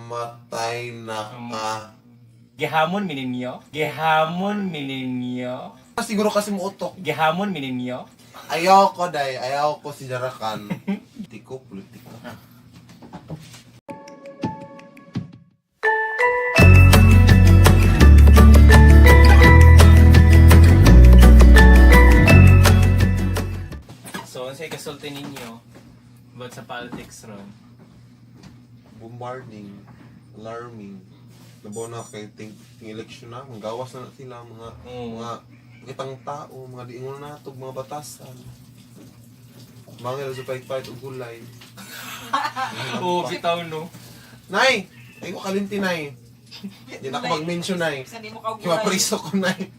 Matay na ka. Gihamon mi ninyo. Gihamon mi ninyo. Siguro kasi mo utok. Gihamon mi ninyo. Ayaw ko, day. Ayaw ko si Jarakan. Tiko, politiko. So, unsay kasulti ninyo about sa politics ron? Bombarding. Alarming. Nabaw na kay ting, ting election na. Manggawas na na sila mga mga kitang tao, mga diingon na natog, mga batasan. Mga sa fight-fight ug gulay. Oo, bitaw no. Nay! Ay ko kalinti, nay. Di na ako mag-mention, nay. Bisan di mo kaugulay. Kaya priso ko, nay.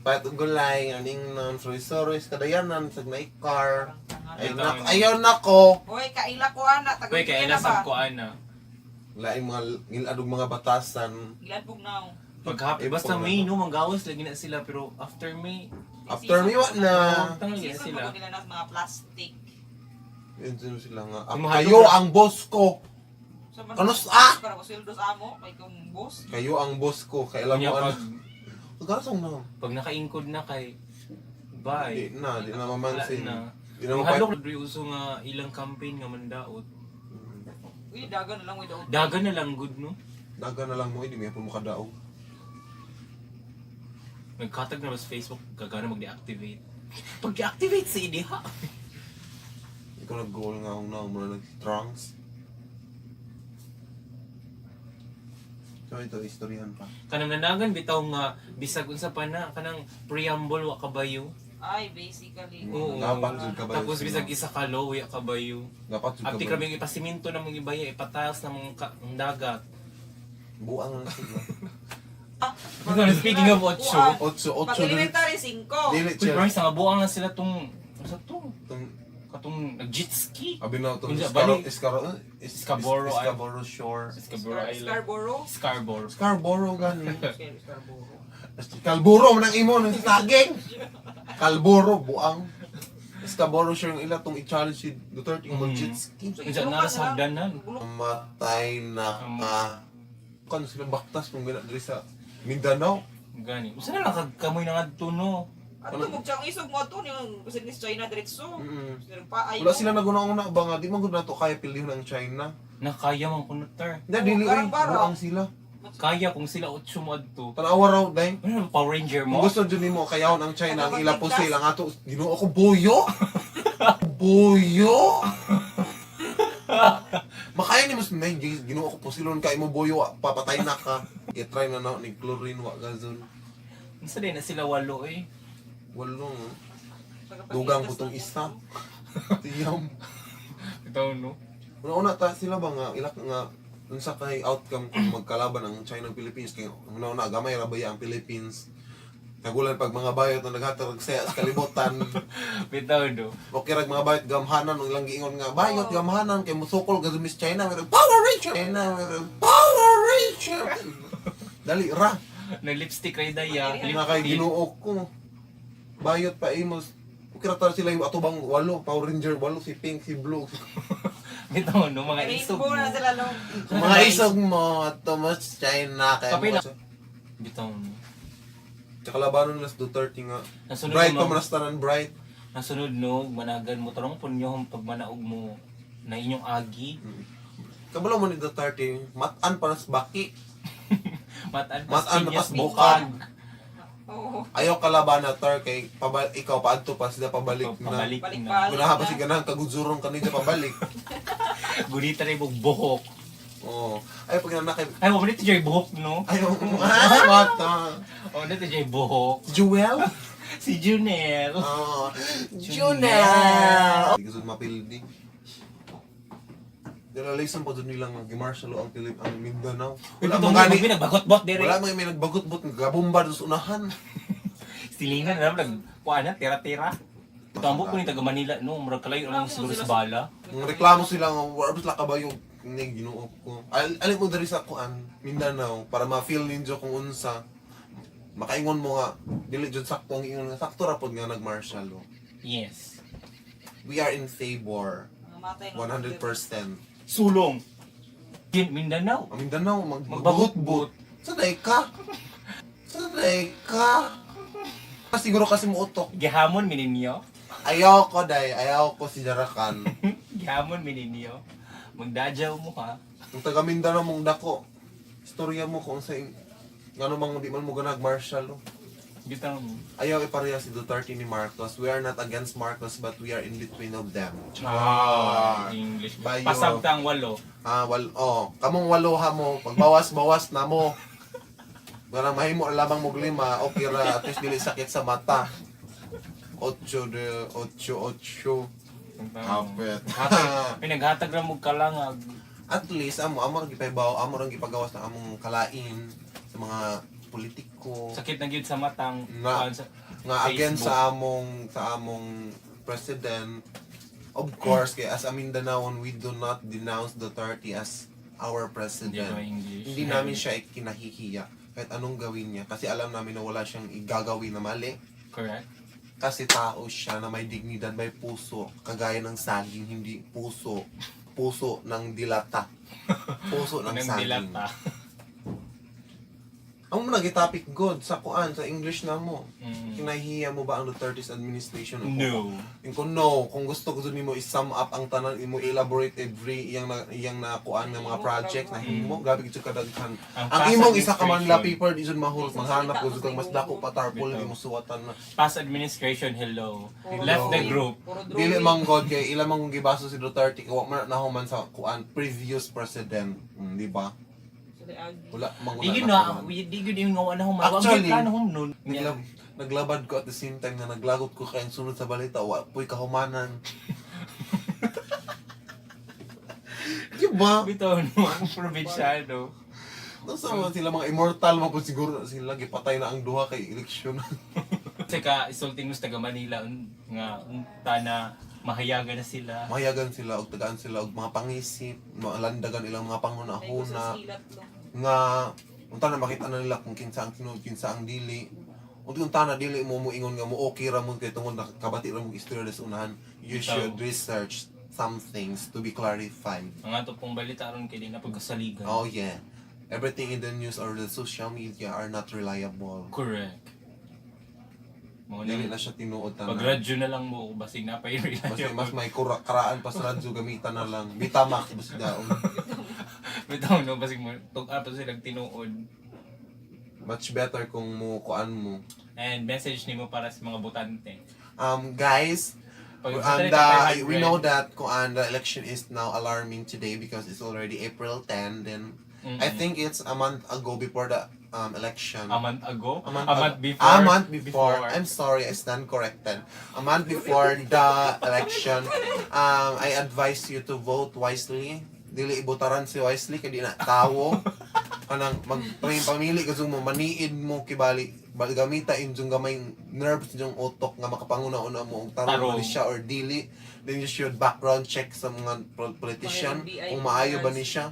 Fight ug gulay, aning nan soroy kadayanan sa car. Ay na, ayaw na ko. Hoy, kaila ko ana, taga Uy, kay na ila ba? sab ko ana. Laing mga ngiladog mga batasan. Giladbog now. Paghapi Eh, basta pag- May no, manggawas lagi na sila pero after May, After me, wa na. tangal na Season sila. mo nila na mga plastic. Yun sino sila nga. Ang Ah, mahal kayo na- ang boss ko. So, man- Kanos, ah! Para ko sweldo sa amo, kay kong boss. Kayo ang boss ko. Kailan Unya mo ano. pag Pagkasong na. pag nakaingkod na kay bye. Di na Wala mamansin. na. Di na Ang mapay. hadlok libre uso nga ilang campaign nga mandaot. Uy, dagan na lang without. Dagan na lang good no. Daga na lang mo, hindi mo po makadaog. Nagkatag na ba sa Facebook gagana mag-deactivate. Pag-deactivate sa idiha. Ikaw nag-goal nga akong na, muna nag-trunks. So ito, istoryahan pa. Kanang nanagan bitaw nga bisag unsa pa na kanang preamble wa kabayo. Ay, basically. Oo. Dapat jud kabayo Tapos sila. bisag isa ka low wa kabayo. Dapat jud Apti kabayo. kami ipasiminto na mong ibaya, ipatiles na mong ang dagat. Buang na sila. Speaking of otso, Otso, Pag otso. Dili, elementary, 5. dili, Uy, chill. promise, nga buang na sila tong unsa to? Itong, Katong nag-jet ski. abi na itong Unsa, Scaro, bali? Scaro, Scarborough, ay. Scarborough Shore. Scarborough Island. Scarborough. Scarborough. Scarborough gani. Scarborough. Kalburo man ang imo ng saging. Kalburo buang. Scarborough Shore yung ila tong i-challenge si Duterte yung mag-jet ski. So, Unsa ibulukan na sa lang. hagdanan. Ibulok. Matay na ka. Kano sila baktas kung gina diri sa Mindanao. Gani. Unsa na lang kag kamoy na ngadto no? Ato, mugtsang isog mo ato, yung bisag ni China diretso. Mm. Paay Wala sila naguna-una ba nga di man gud nato kaya pilihan ang China. Na kaya man kuno ter. Hindi dili oy, Parang bara. buang sila. Kaya kung sila otso mo adto. Tanawa raw dai. Ano na Power Ranger Kung mo? gusto jud nimo kayahon ang China ang ila po sila nga to Ginoo ko boyo. Boyo. Makaya ni mas nay Ginoo ko pusilon ka imo boyo wa, papatay na ka. I-try na na ni chlorine wa gazon. Unsa din na sila walo eh. Walong dugang putong isa. Tiyam. Ito no. Una-una ta sila ba nga ilak nga unsa kay outcome kung magkalaban ang China ug Philippines kay una-una gamay ra ba ya ang Philippines. Kagulan pag mga bayot na naghatag saya sa kalibutan. Bitaw no. Okay rag mga bayot gamhanan ang ilang giingon nga bayot gamhanan kay musukol gadto Miss China meron Power Ranger China meron Power Ranger. Dali ra. Nag lipstick ray daya. Nga kay Ginoo ko. Bayot pa imos. Okay ra ta sila yung atubang walo Power Ranger walo si Pink si Blue. Bitaw no mga isog. Rainbow mo. na sila long. Mga isog mo to mas China kay Kapila. mo. Bitaw no. Tsaka labanon nas Duterte nga. Nasunod Bright no, pa man nas tanan bright. Nasunod no, managan mo tarong punyo pag manaog mo na inyong agi. Kabalo mo ni Duterte, matan pa nas baki. Matan pas Matan na pinyas pas bukag. Oo. Ayaw kalaban na tar kay pabal ikaw paadto pa sila pabalik na. Pabalik na. Balik-balik. Gunahan pa si ganahan kagudzurong kanila pabalik. Gunita na yung buhok. Oo. Ay pag nanakay Ay, wala dito yung buhok, no? ayaw ah, mata. Wala dito yung buhok. Jewel? Si Junel. Oo. Junel. Hindi gusto mapildi. Dalalaisan pa doon nilang gimarshal ang Pilip ang Mindanao. Wala Wala mo mga gani. Nagbagot-bot dire. Wala mga may nagbagot-bot gabomba doon sa unahan. Silingan na nag kuan na tira-tira. Tambok ko ni taga Manila no, murag kalayo lang siguro sa bala. Ang reklamo sila nga wala sila kabayo ni Ginoo ko. Alin mo diri sa kuan Mindanao para ma-feel ninyo kung unsa makaingon mo nga dili jud sakto ang ingon nga sakto ra pod nga nag-martial law. Yes. We are in favor Mga matay ng 100%. Sulong. Gin Mindanao. Ang Mindanao Magbabot-bot. magbabot-bot. Sa ka? Sa ka? Siguro kasi mo utok. Gihamon mininyo. Ayaw ko day, ayaw ko si Jarakan. Gihamon mininyo. Magdadyaw mo ha. Ang taga Mindanao mong dako. Istorya mo kung sa ngano mang di man mo ganag martial law. Gitang Ayaw ipareha si Duterte ni Marcos. We are not against Marcos, but we are in between of them. Ah, English. Bayo. Pasabtang walo. Ah, wal oh, kamong walo ha mo, pagbawas-bawas na mo. Walang mahimo lamang mo lima, okay ra, at least dili sakit sa mata. Otso de otso otso. Kapit. Hatag, pinaghatag ra mo kalangag. At least amo ra gipaibaw, amo ra gipagawas na among kalain sa mga politiko Sakit na gyud sa matang Nga. kuan nga against Facebook. sa among president. Of course, kay as a Mindanaoan, we do not denounce Duterte as our Hindi president. ba English? Hindi namin siya ikinahihiya kahit anong gawin niya kasi alam namin na wala siyang igagawin na mali Correct. kasi tao siya na may dignidad, may puso, kagaya ng saging, hindi puso, puso ng dilata, puso ng Ng saging. dilata. Ang mga topic good sa kuan sa English na mo. Kinahihiya mo ba ang Duterte's administration? No. Yung kung no, kung gusto ko nimo i-sum up ang tanan, imo elaborate every iyang nakuan ng mga project na himo, grabe gid kadaghan. Ang Ang past imong isa ka man la administration. paper di jud mahurot, manghanap ko jud kang mas dako pa tarpaulin Bitaw. imo suwatan na. Past administration, hello. Puro Left the drawing. group. Puro drawing. Dili man god kay ila man kung gibaso si Duterte kay wa man nahuman sa kuan previous president, di ba? Sila agi. Wala man Di gyud na na, nahuman. di gyud yung nga na human. Actually, Actually, na hum nun. Naglabad ko at the same time na naglagot ko kay ang sunod sa balita, wa po'y kahumanan. Di ba? Bitaw no, ang probinsyano. Nasa mga sila mga immortal man po siguro na sila gipatay na ang duha kay eleksyon. Kasi ka isulting mo sa taga Manila nga unta na mahayagan na sila. Mahayagan sila og tagaan sila og mga pangisip, malandagan ilang mga Ay, gusto panghuna-huna silat no. nga unta na makita na nila kung kinsa ang tinuod, kinsa ang dili. Unta na dili mo moingon nga mo okay ra mo kay tungod nakabati ra mo istorya sa unahan. You Bitaw. should research some things to be clarified. Ang ato pong balita aron kay di na pagkasaligan. Oh yeah. Everything in the news or the social media are not reliable. Correct. Mo Dili na na siya tinuod tanan. pag radyo na lang mo basig na pa Basta mas may karaan pa sa radyo gamitan na lang. Bitamax basta daon. Bitaw no basig mo tug-an pa sila tinuod. Much better kung mo kuan mo. And message nimo para sa mga botante. Guys, Pag we know that kuan the election is now alarming today because it's already April 10, then I think it's a month ago before the election. A month ago? A month, A month before? A month before. I'm sorry, I stand corrected. A month before the election, I advise you to vote wisely. Dili ibutaran si wisely kay di na tawo. Kanang mag pamili ka mo maniid mo kibali bali gamita inyong gamay nerves inyong utok nga makapanguna-una mo og tarong Tarong. ba ni siya or dili. Then you should background check sa mga politician Mga NBI kung maayo ba ni siya.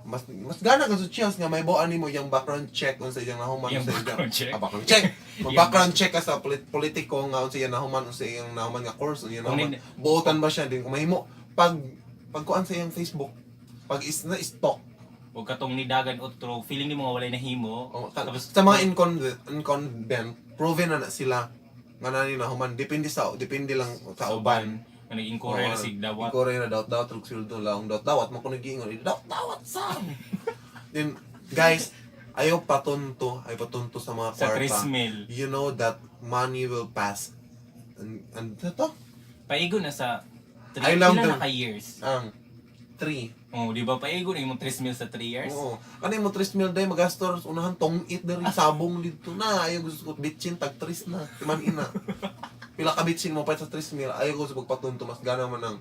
Mas gana ka sa chance nga may buwan nimo yung background check unsa iyang nahuman Yung unsa iyang background check? Ah, background check. Mag Yung background check ka sa politiko nga unsa iyang nahuman, unsa iyang nahuman nga course, unsa iyang Kung nahuman. Buotan ba siya din kung mahimo pag pagkuan sa iyang Facebook, pag is na stalk. Huwag katong nidagan otro, feeling nimo nga walay nahimo. Oh, Tapos sa mga incumbent, proven na na sila nga nani nahuman, depende lang sa uban. Nga nag-inquire na sig dawat. Inquiry na dawat dawat rug sweldo laong dawat dawat man kuno giingon dawat dawat sam. Then guys, ayaw patunto sa mga Sa kwarta. 3 mil. You know that money will pass. And ito? Paigo na sa 3 I love pila na ka years. Ang 3. Oh, di ba paigo na imong 3 mil sa 3 years? Oo. Ano yung mo 3 mil day magastor unahan tong it diri sabong dito na ayaw gusto ko bitchin tag 3 na timan ina. Pila ka bitchin mo pa sa 3 mil, ayaw ko sa pagpatunto, mas gana man ang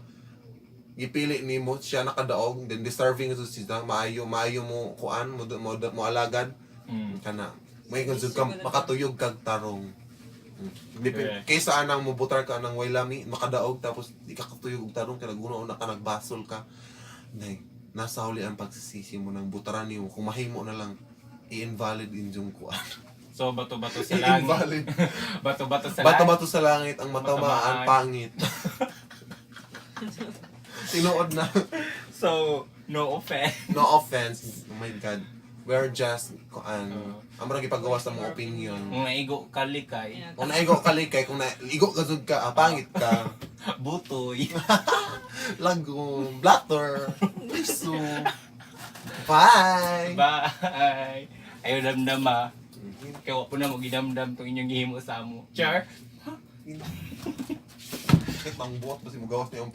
gipili nimo siya nakadaog, then deserving sa siya, maayo maayo mo kuan mo mo, mo alagad kana may gud ka makatuyog kag tarong. Correct. Kaysa anang mo butar ka anang way lami makadaog tapos di ka katuyog og tarong kay naguna-una ka nagbasol ka. Nay, nasa huli ang pagsisisi mo ng butaran nimo kung mahimo na lang i-invalid inyong kuan. So bato-bato sa langit. I-invalid. Bato-bato sa langit. Bato-bato sa langit ang matamaan Matamaan. pangit. Tinuod na. So, No offense. No offense. Oh my God. We're just, kuan, ang marang ipagawas sa mga opinion. Kung naigo kalikay, Kung naigo ka likay, kung naigo ka zud ka, ah, pangit ka. Butoy. Lagom, blatter, piso. Bye! Bye. Ayaw damdam ah. Kaya wa po na mo gidamdam tong inyong gihimo sa amo. Char. Kahit pang buhat ba si mugawas niya ang